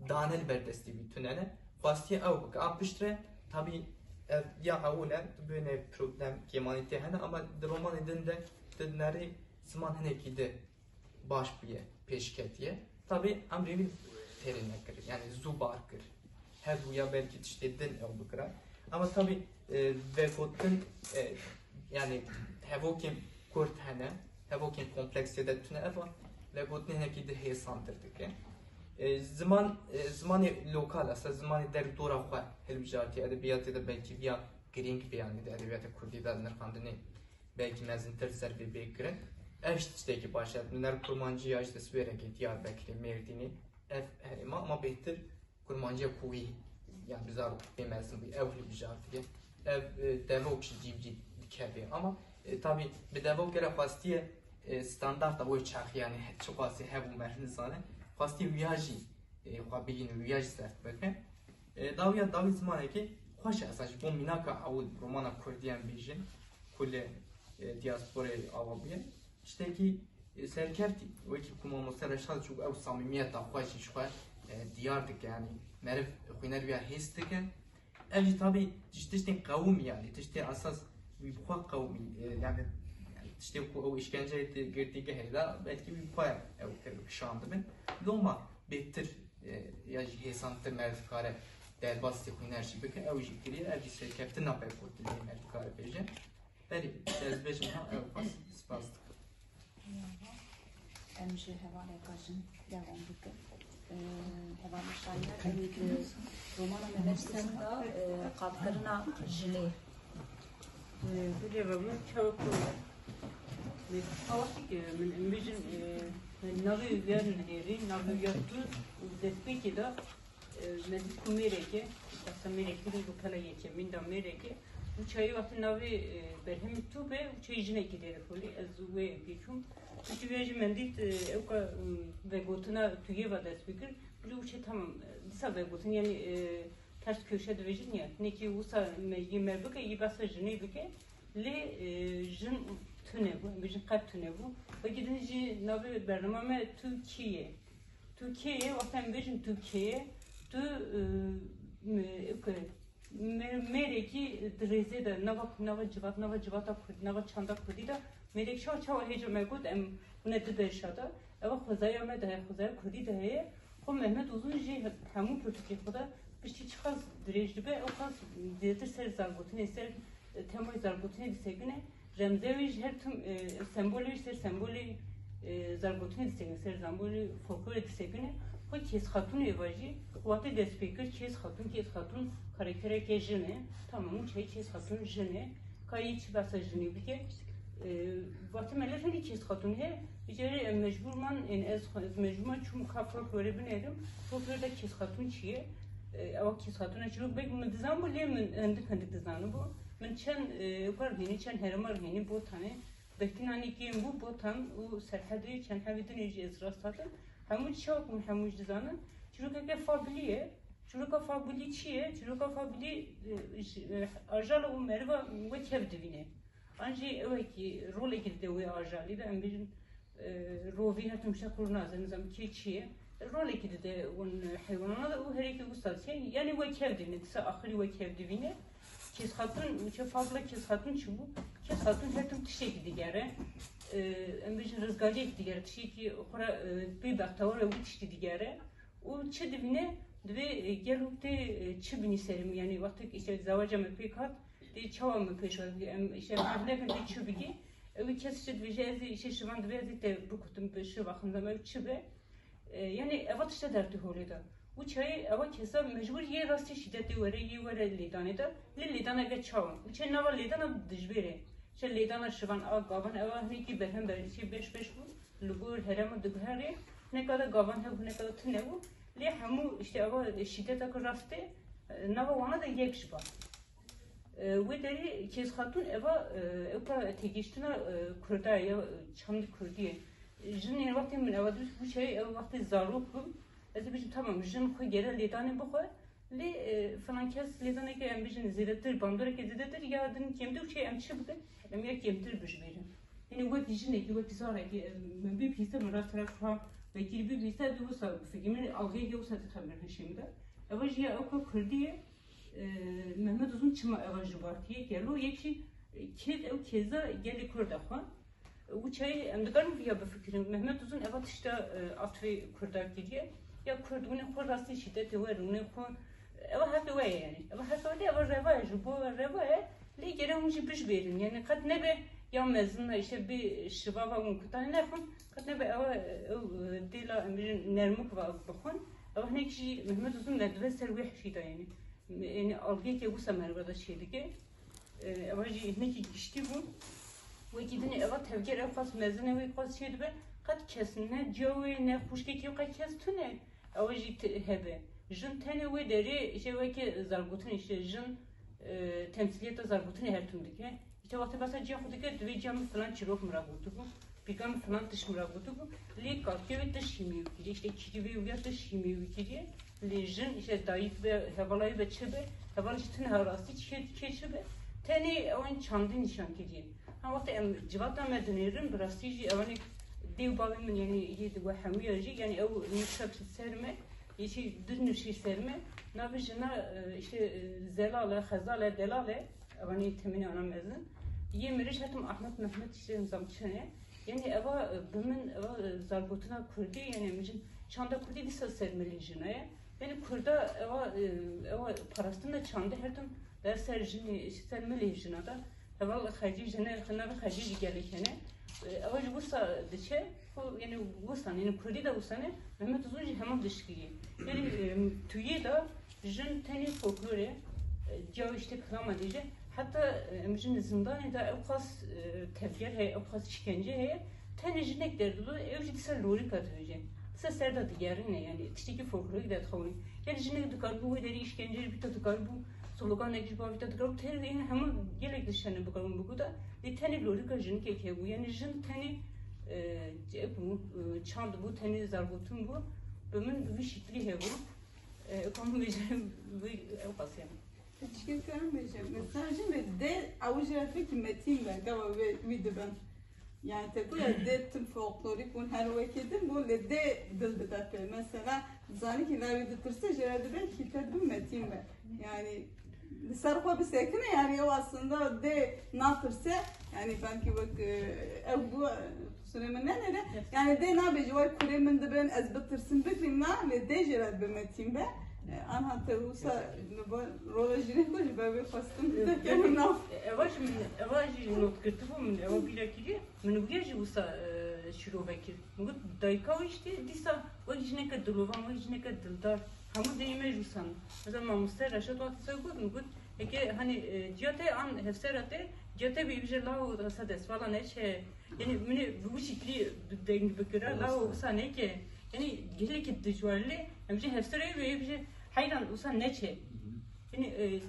Dane li ber destê wî tune ne. Xwestiye ew bike. A piştre, tabî ev ya ewil e, tu bêne problem kêmanî tê hene, ama di romanê din de tu dinerî ziman hinekî di baş bûye, pêş ketiye. Tabî emrê wî têrê nekir, yanî zû bar kir. Hebûya belkî tiştê din ew bikira. Ama tabî, e, vegotin, e, yanî hevokên kurt hene, hevokên kompleks tê de tune, eva vegotinê hinekî di hêsantir dike. E, ziman, e, zimanê lokal, esa zimanê der dora xwe hilbijartiye, edebiyatê de belkî viya girîng bê, yanî di edebiyata kurdî de nirxandinê belkî mezintir ser vê bê kirin. Ev jî tiştekî baş e. Huner kurmancî ya ji destwêrekê Diyarbekirê, Mêrdînê. Ev herêma, ama bêhtir kurmanciya ku wî, yan bi zarok pê mezin bû, ew hilbijartiye. Ev, e, devok jî cî bi cî dikeve. Ama, e, tabî bi devok gere xwestiye, e, standarta wê çaxî, yanî he-, çiqasî hebû me nizane. Xwestiye wiya jî, e, xwe bigihîne, wiya jî zeft bike. E, dawiya dawî zimanekî xweş e, esa ji bo mînaka ewil romana kurdî em bêjin, ku li, e, diasporayê ava bûye. Tiştekî, e, serkeftî, wekî ku mamoste Reşad çû ew samîmiyeta xwe jî ji xwe, e, diyar dike, yanî meriv xwîner wîya hês dike. Ev jî tabî ji tiştên qewimî, yanî tiştê esas wî bi xwe qewimî, e, yanî, yanî tiştê ku ew îşkenceyê di girtîgehê de belkî wî bi xwe ew kir, kişandibin. Loma bêhtir, e, ya jî hêsantir meriv dikare derbasî xwîner jî bike, ew jî kiriye, ev jî serkeftina vegotinê meriv dikare bêje. Berî, ez bêjim ha, ew bas, spas dikim. Em ji hevaleka jin devam bikin. Ee, hevalê şayer, em di romana Mehmet Hüseyin de, e, qatkirina jinê. Ee, bilê ve min çawa ku me, e, min, em bêjin, e, navê wî ya nihêrî, navê wî ya tu û destpêkê de E, me dît ku mêrek e, wexta mêrek bû, li gotela yekemîn de mêrek e. Û çayê wextê navê, e, berhemê tu be û çayê jinekê tê de holê. Ez wê pê çûm. Piştî vê jî me dît, e, ewka, m, vegotina tu yê ve dest pê kir. Lê û çê tamam, e, dîsa vegotin, yanî, e, ters köşe dibêjin ya. Nekî wisa me yê me bike, yê behsa jinê bike. Lê, e, jin tune bû, em bêjin qet tune bû. Wekî din jî navê bernama me tu kî ye. Tu kê ye? Wexta em bêjin tu kê ye, tu, e, me-, ke-, me-, mêrekî di rêzê de, nava, nava civat, nava civata kurdî, nava çanda kurdî de mêrek çawa, çawa hêja me got, em hûne di beşa de. Ev xwezaya me de heye, xwezaya kurdî de heye. Xwe Mehmet Uzun jî he-, hemû pirtûkê xwe de piştî çiqas dirêj dibe, ew qas zêdetir ser zargotinê, ser, e, temayê zargotinê disekine. Remzê wî ji her tim, e, sembolê wî ser sembolê, e, zargotinê disekine, ser sembolê folklorê disekine. Xwe Kêz Xatûnê va jî, wextê dest pê kir, Kêz Xatûn, Kêz Xatûn karaktereke jin e. Tamam, û çayê Kêz Xatûn jin e. Ka yê çi behsa jinê bike? E, wextê me lê tenê Kêz Xatûn heye, îcarê em mecbûr man, ên ez xwe, ez mecbûr man çûm ka folklorê binêrim. Folklorê de Kêz Xatûn çi ye? E, ewa Kêz Xatûna çîrok belkî min dizan bû, lê min hindik hindik dizanibû. Min çend, e, ewka rihênî, çend herêma rihênî, Botanê, Bektinanê kêm bû, Botan û Serhedê, çend hevî dinê jî ez rast hatim. Hemû çawa ku hûn hemû jî dizanin, çîrokeke fabilî ye. Çîroka fabilî çi ye? Çîroka fabilî, e, ji, e, ajala û meriva wek hev divîne. An jî ewekî rolekî dide wê ajalî de, em bêjin, e, rovî her tim şeqûr naze, nizam kê çi ye. Rolekî dide hûn heywanana de û herêkî wisa diçe, yanî wek hev divîne, disa axirî wek hev divîne. Kêz Xatûn, çi fabla Kêz Xatûn çi bû? Kêz Xatûn her tim tiştekî digere. E, em bêjin rizgariyekî digere, tiştekî xwe re, e, pê bextewar e, wî tiştî digere. Û çi divîne? Divê, e, gelo tê, e, çi binî serê min, yanî wextek îşte zewaca me pêk hat, tê çawa min pêş ve, em îşte hev nekin tê çi bikî? Ew kes îşte dibêje, ez ê îşte şivan divê ez ê te bikutim, bi şiva xindem ew çi be? E, yanî eva tişte dertê holê de. Û çayê eva kesa mecbûr yê rastî şîdetê were, yê were lêdanê de. Lê lêdana ve çawa? Û çayê nava lêdana dijbêrê. Çe lêdana şivan a gavan eva hinekî berhem ber, çê beş beş bû. Li gor herêma diguherê, hineka de gavan hebû, hineka de tune bû. Lê hemû îşte eva şîdeta ku rastê, e, nava wana de yek ji van. E, wê derê Kêz Xatûn eva, e, ewka têgihiştina, e, Kurda ye, ya çandî Kurdî ye. Jinên wextê min eva dibîst, bû çayê ew wextê zarok bûm. Ez dibêjim, tamam, jin xwe gere lêdanê bixwe. Lê, e, filan kes lêdaneke, em bêjin, zêdetir, bandoreke zêdetir, ya din kêmtir û çê em çi bikin? Em ya kêmtir bijbêrin. Yanî wekî jinekî, wekî zarekî, e, min bibihîste, min rast rast ha vekirî bibihîste, ez ê wisa bifikirîm, yanî algeyeke wisa dixebin hişê min de. Eva jî ya ewka Kurdî ye, e, Mehmet Uzun çima eva ji bartiyê gelo, yek jî, e, kêz ew kêza gelê Kurd e xwe. Û çayê em dikarin viya bifikirin. Mehmet Uzun eva tişta, e, atvê Kurda kiriye. Ya Kurd wine xwe rastî şîdetê we, wine xwe, eva heqê we ye yanî. Eva heqê we de, eva reva ye, ji bo we reva ye. Lê gere hûn jî bijbêrin. Yanî qet nebe ya mezin me, îşte bê şivava hûn kutanê nexwin. Qet nebe eva, ew, e, dêla em bêjin nermik va bixwin. Eva hinek jî Mehmet Uzun me dibe ser wê hişî de yanî. Yanî algêkê wisa meriva de çêdike. E, eva jî hinekî giştî bû. Wekî dinê eva tevger ew qas mezin e, wê qas çêdibe. Qet kes ne ciya wê, ne xwişkekî wê, qet kes tune. Ewa jî ti-, hebe. Jin tenê wê derê, îşte weke zargotinê, îşte jin, e, temsîliyeta zargotinê her tim dike. Îşte wextê behsa ciya xwe dike, divê ciya min filan çîrok min re gotibû. Pîka min filan tişt min re gotibû, lê kalkê wê tişt hîmê wî kiriye, îşte kîrî wê wîya tişt hîmê wî kiriye. Lê jin, îşte dayik be, hevala wî be çi be, heval jî tune rastî çi kê çi be, tenê ewan çandî nîşan kiriye. Ha wextê em civata me dinêrin, bi rastî jî ewanê dê û bavê min, yanî yê di we hemûya jî, yanî ew nifşek ji ser me, yê jî du nifşî ser me, navê jina, e, îşte, e, Zelal e, Xezal e, Delal e, ewanê temenê ana mezin. Yê mirî jî hetim Ahmet Mehmet îşte nizam çi ne. Yanî eva, e, bi min, eva, e, zargotina kurdî, yanî em bêjin çanda kurdî dîsa ser milê jina ye. Yanî kurda eva, e, eva parastina çandê her tim der ser jinê, ser milê jina de. Heval xecî jine, xinavê xecî jî gelek hene. E, eva jî wisa diçe, xwe, yanî wisa, yanî kurdî de wisa ne, Mehmet Uzun jî heman dişt kiriye. Yanî, e, tu yê de jin tenê folklor e, e, ciya wî îşte kilama dêje. Heta, e, em bêjin zindanê de ew qas, e, tevger heye, ew qas şikence heye. Tenê jinek derdido, ew jî dîsa lorîka dibêje. Dîsa ser de digerîne, yanî tiştekî folklorîk de dixewîne. Yanî jinek dikaribû wê derî îşkence bîta, dikaribû sloganek ji bavîta, dikaribû tenê de, yanî hemû gelek tişt hene bikaribûn biguta. Lê tenê lorîka jinikek hebû. Yanî jin tenê, e, ew bû, e, çand bû, tenê zargotin bû. Bi min bi vî şiklî hebû. E, kom bêje, wî ew qas yanî. Tişkên karim bêje, mesela jin bi dê ew jî re fikir metîn be, gava wê, wî dibin. Yani te goya dê tim folklorîk bûn her wekî din bûn, lê dê dil bide pê. Mesela zanî ki lawê ditirse, jê re dibe ki te dibin metîn be. Yani li ser xwe bisekine, yani ew aslında dê natirse, yani belkî wek, e, ew bû, e, qusurê min nenêre. Yani dê nabêje, "Way kurê min dibin, ez bitirsim, bikim na", lê dê jê re dibe metîn be. E, anha te wisa li ber rola jinê ku ji ber wê xwestin te kerim nav. Eva jî min, eva jî not girtibû min, eva bîra kiriye. Min wîya jî wisa, e, şîrove kir. Min got, dayika wî jî tê dîsa wek jineke dilovan, wek jineke dildar. Hemû deyê me jî wisa ne. Mesela mamoste Reşat wextê ser got, min got, heke, hani, e, ciya te an hevsera te, ciya te bê bije lawo wisa destvala neçe. Yanî min ê bi wî şiklî deng bikira, lawo wisa neke. Yanî gelekî dijwar lê, em jî hevsera wê bê bije heyran wisa neçe. Yanî, e,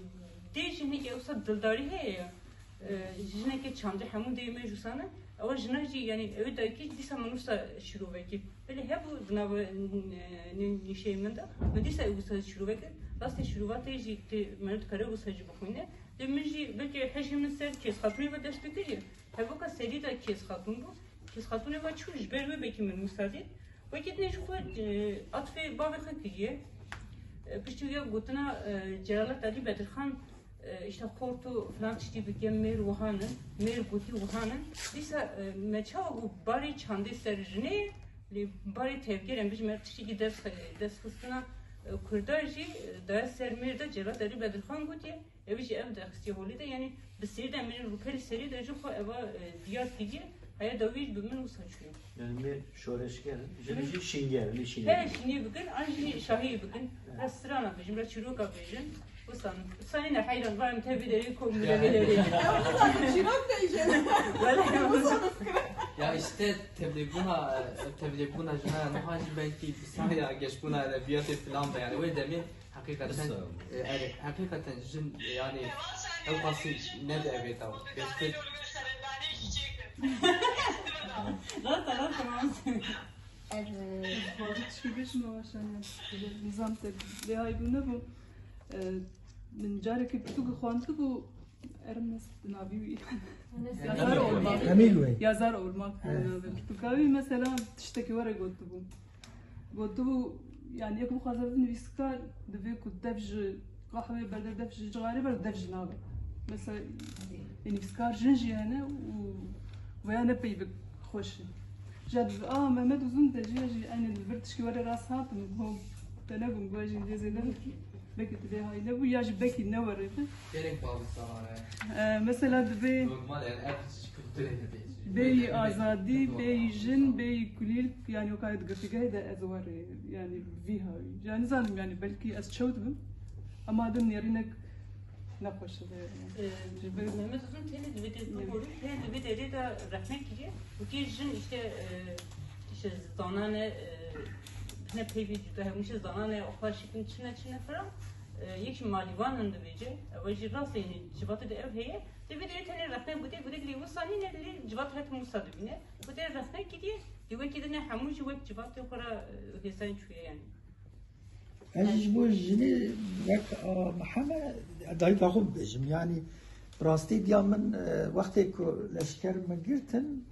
dê jî hinekî wisa dildarî heye ya. E, jinekê çandî hemû deyê me jî wisa ne. Ewa jinak jî, yanî ew dayikê jî dîsa min wisa şîrove kir. Belê hebû di nava, e, nî-, nîşeyê min de. Min dîsa wisa şîrove kir. Rastê şîrova tê jî tê meriv dikare wisa jî bixwîne. Lê min jî belkî hejî min ser Kêz Xatûnê ve dest pê kiriye. Hevka serî de Kêz Xatûn bû. Kêz Xatûnê ve çû ji ber wê belkî min wisa dît. Wekî dinê ji xwe, e, atfê bavê xwe kiriye. E, piştî wî ya gotina, e, Celalet Elî Bedirxan, e, işte xort û filan tiştî bike, mêr wiha ne, mêr gotî wiha ne. Dîsa, e, me çawa ku barê çandê ser jinê ye, lê barê tevgerên bijî me tiştekî dest, dest xistina, e, Kurda jî, e, daye ser mêr de Celalet Elî Bedirxan gotiye. Ew jî ev derxistiye holê de, yanî bi serî de em ê rûpelî serî de jî xwe eva, e, diyar kiriye, heya dawî jî bi min wisa çûye. Yani me şoreşger in, jin jî şînger in, lê şînê He, bikin. Şînê bikin, an jî şahiyê bikin. Evet. Re strana bêjin, re çîroka bêjin. Wisa, wisa nîne heyran, va em tevî derê kom bile vê derê. Çîrok de jin. Wele. Ya işte tevlêbûna, tevlêbûna jina ya niha jî belkî dîsa ya geşbûna edebiyatê filan be, yani wê demê Heqîqeten, Kısa. e, erê, heqîqeten jin, e, yani ew qasî ne de evê taw. Bêhtir. Rast e, rast e, tamam. Ev, e, Tişkî bêjim, ew aşan ya. Nizam te lê hay bû nebû. E, min carekî pirtûk xwendibû, Ernest navî wî. Yazar Olmak. Hemî wê. Yazar Olmak. Evet. Pirtûka wî mesela tiştekî were gotibû. Gotibû, yani yek bixwaze bibe nivîskar, divê ku dev ji qehwê berde, dev ji cixarê berde, dev ji nabe. Mesela, e, nivîskar jin jî hene û veya ne peyvek xweş e. Ja dibê, a, Mehmet Uzun de jî, jî eynî li vir tişkî were rast hatim, ho, te nebûm, go jî dê zêde. Belkî tu lê hay nebû, ya jî belkî ne were be. Gelek bavî sahane. E, mesela dibê Normal yani, ev ji kulturê dibê. Bêyî azadî, bêyî jin, bêyî kulîlk, yani o kadar di girtîgehê de ez were, yani vî hawî. Yani nizanim yani belkî ez çew dibim, ama din nêrînek nexweş e. Ee, Ji ber Mehmet Uzun tenê di vê derê, Evet. Pê di vê derê de rexne kiriye. Wekî jin işte, e, işte zanane, e, hine peyvê cuda hemû şey zanane, oxla şikin çine çine filan. E, yek jî malîvan in dibêje. Ew jî rast e, yanî civatê de ev heye. Di vê derê tenê rexne gote, gote lê wisa nîne, lê civat her tim wisa dibîne. Gote rexne kiriye, di wekî din e hemû jî wek civatê xwe re, e, hêsan çûye yanî. Ez ji bo jinê wek, a, heme dayika xwe bibêjim. Yanî bi rastî diya min, e, wextê ku leşker min girtin,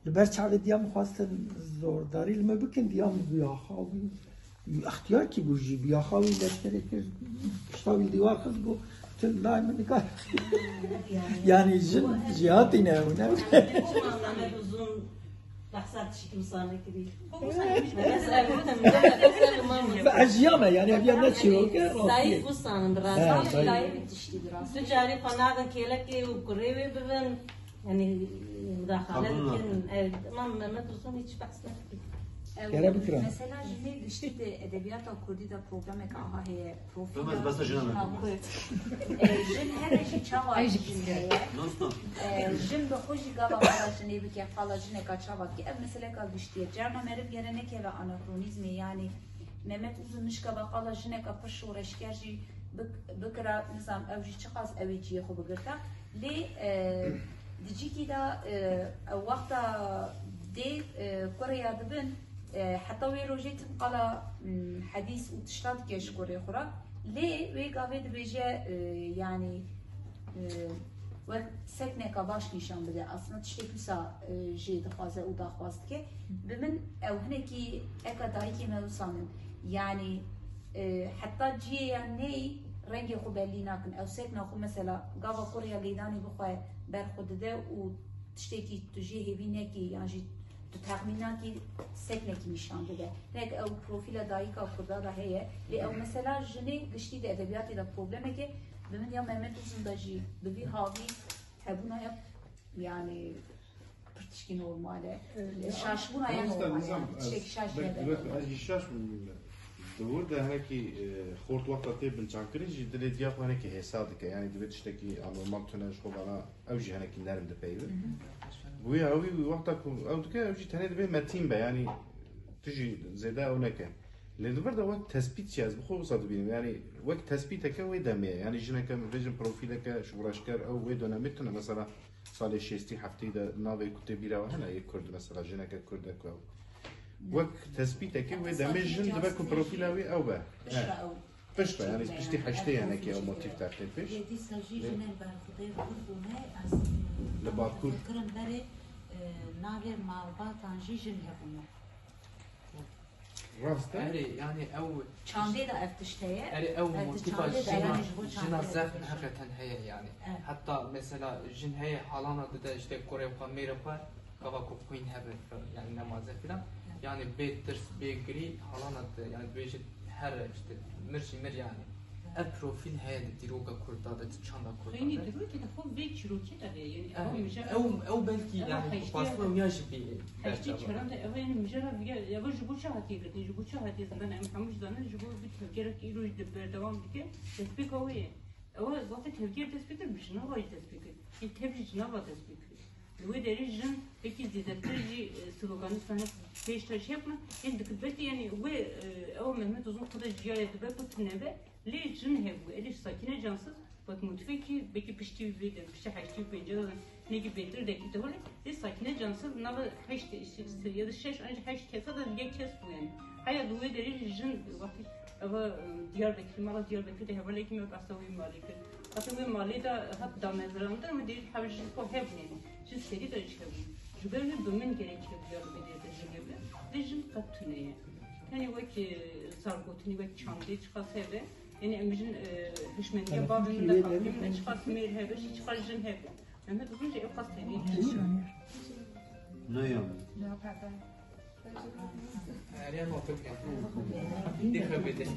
li ber çavê diya min xwestin zordarî li min bikin, diya min biyaxa wî, wî extiyar kî bû jî, biyaxa wî leşkerê kir, pişta wî dîwar xist, got, tu li lay min nikar. Yanî jin jêhatî ne, ew ne. Çima Mehmet Uzun behsa tiştî wisa nekirî? Mesela, Bi ejiya me, yani, ev ya ne çîroke, rastî. Zayıf wisa ne, bi rastî. He, zayıf. Layê wî tiştî bi rastî. Tu carî xwe nade kêlekê û kurê wê bibin. Yani, mudaxale bikin. Evet, tamam, Mehmet Uzun hiç behs nekirî. Gere bikirin. Mesela jinê giştî de edebiyata kurdî de problemek aha heye. Profîla Mehmet, bes de jina jina me. Kurd. E, jin here jî çawa Ay, jin jin. Heye. Dostum. E, jin bi xwe jî gava qala jinê bike, qala jineka çawa dike. Ev meseleka giştî ye. Carna meriv gere nekeve anakronîzmê, yanî Mehmet Uzun nişka ve qala jineka pir şoreşger jî bik-, bikira, nizam ew jî çiqas ew ê cihê xwe bigirta. Lê, e, di cîkî de, e, ew wexta dê, e, kurê ya dibin, e, heta wê rojê tim qala, mm, hedîs û tişta dike ji kurê xwe re. Lê wê gavê dibêje, e, yanî, e, wek sekneka baş nîşan bide. Aslında tiştek wisa, e, jê dixwaze û daxwaz dike. Bi min ew hinekî eka dayikê me wisa min. Yanî, e, heta cihê ya ney rengê xwe bellî nakin. Ew sekna xwe mesela gava kurê ya lêdanê bixwe ber xwe dide û tiştekî tu jê hêvî nekî yan jî tu texmîn nakî seknekî nîşan dide. Hinek ew profîla dayika kurda de heye. Lê ew mesela jinê giştî di edebiyatê de problemek e. Bi min ya Mehmet Uzun de jî bi vî havî hebûna ya, yanî, Tişkî normal e. Öyle. Şaşbûna ya normal e. Tişek şaş ya. Belki ez jî şaş bûm. Di wir de hinekî, e, xort wexta tê binçavkirin jî dilê diya xwe hinekî hêsa dike. Yanî divê tiştekî anormal tune ji xwe vana ew jî hinekî nerm dipeyive. Bi wê hawî wî wexta ku ew dike, ew jî tenê divê metîn be. Yanî tu jî zêde ew neke. Lê di vir de wek tespît jî ez bi xwe wisa dibînim. Yanî wek tespîteke wê demê ye. Yanî jineke, min bêjin profîleke ji xwe re ji ker ew wê dönemê tune. Mesela salê şêstî heftî de navê ku tê bîra we hene yê Kurd, mesela jineke Kurd e ku ew. Wek tespîteke wê demê jin dibe ku profîla wî ew be. Piştre ew. Piştre, yanî piştî heştê hinekî ew motîf dertê pêş. Lê dîsa jî jinên berxwedê Kurd bûne, ez, li Bakur, kirin berê, e, navê malbatan jî jin hebûne. Rast e? Erê, yanî ew çandê de ev tişt heye. Erê, ew motîfa jina, jina zexm heqeten heye yanî. Evet. Heta mesela jin heye halana dide işte kurê xwe, mêrê xwe, gava ku xwîn hebe, yanî nemaze filan. Evet. Yanî bê tirs, bê girî halana dide, yanî dibêje her işte mir jî mir yanî. Ev profîl heye di dîroka Kurda de, di çanda Kurda de. Xeynî dîrokê de xwe vê çîrokê de heye, yanî ew mijara, ew, ew belkî, yanî xwestin ew ya jî bî. Heştê çaran de ew, yanî mijara vîya, ew ji bo çi hatiye girtin, ji bo çi hatiye zindan, em hemû jî zanin, ji bo vî tevgerek îro jî berdewam dike, destpêka wê ye. Ew wextê tevger dest pê kir, bi jina ve jî dest pê kir. Ê tev jî jina ve dest pê kir. Li wê derê jin wekî zêdetir jî, e, sloganî sahne pêş de jî hebûn. Hên dikir belkî, yanî wê, e, ew Mehmet Uzun xwe de ciyarê dibe ku tune be, lê jin hebû. Erê Sakîne Cansiz, wek motîfekî belkî piştî vê de, piştî heştê û pêncî de, hinekî bêtir dekîte holê, lê Sakîne Cansiz nava heşt, ya da şeş an jî heşt kesa de yek kes bû yanî. Heya di wê derê jî jin wextî Eva, e, Diyarbekirî, mala Diyarbekirî de hevalekî me behsa wê malê kir. Heta wê malê de hat damezrandin, em dê hev ji xwe hebûn yanî. Ji serî de jî hebûn. Ji ber wê bi min gerek hebûya li vê derê de jin hebe. Lê jin qet tune ye. Tenê wek, e, zargotinî, wek çandê çiqas hebe. Yanî em bijin, e, hişmendiya bavên me, bavên me çiqas mêr hebe, jî çiqas jin hebe. Mehmet Uzun jî ew qas tenê. Ne yanî? Meryem otur gel. Dikkat edin.